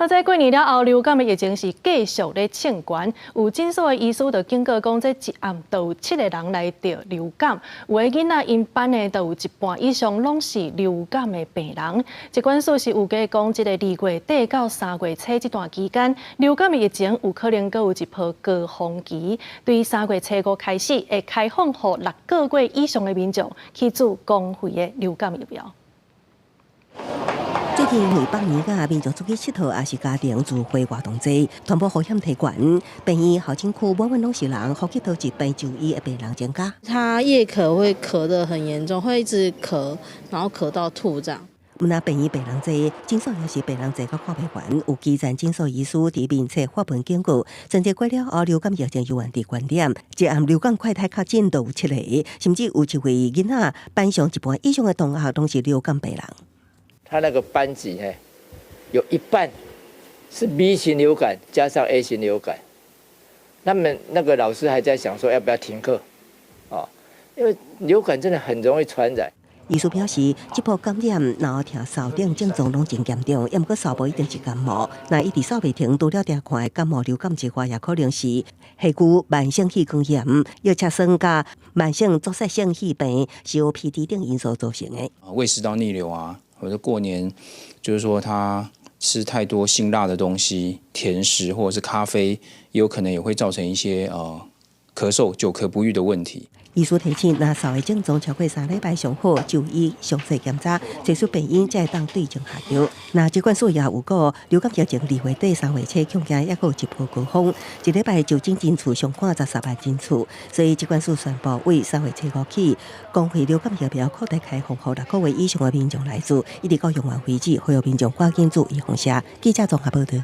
啊，這過年了後，流感的疫情是繼續咧衝懸，有診所的醫師就警告講，這一暗就有七個人來著流感，有的囡仔𪜶班的就有一半以上攏是流感的病人。疾管署是預計講，這個2月底到3月初這段期間，流感的疫情有可能閣有一波高峰期。對3月初五開始，會開放予6個月以上的民眾去注公費的流感疫苗。最近因為放年假，民眾出去𨑨迌，抑是家庭聚會活動濟，傳播風險提懸。病院候診區滿滿攏是人，呼吸道疾病就醫的病人增加。他夜咳會咳得很嚴重，會一直咳，然後咳到吐這樣。毋但病院病人濟，診所也是病人濟到看袂完。有基層診所醫師佇面冊發文警告，春節過了後，流感疫情猶原佇懸點，一暗流感快篩確診就有七個，甚至有一位囡仔班上一半以上的同學攏是流感病人。他那個班級嘿，有一半是 B 型流感加上 A 型流感，那麼那個老師還在想說要不要停課，哦，因為流感真的很容易傳染。醫師表示，這波感染若聽哨等症狀攏真嚴重，毋過哨無一定是感冒。若一直掃袂停，除了定看的感冒流感之外，也可能是下區慢性氣管炎、藥赤酸佮慢性阻塞性肺病、COPD 等因素造成的。胃食道逆流啊，或者過年，就是說他吃太多辛辣的東西、甜食或者是咖啡，也有可能也會造成一些咳嗽、久咳不愈的問題。醫師提醒，若哨的症狀超過3禮拜上好就醫詳細檢查，找出病因才會當對症下藥。若疾管署也有講，流感疫情2月底3月初恐驚猶閣有一波高峰，一禮拜就診人次上看13萬人次，所以疾管署宣布，為3月初五起，公費流感疫苗擴大開放，予6個月以上的民眾來注，一直到用完為止，呼籲民眾趕緊注預防射。記者綜合報道。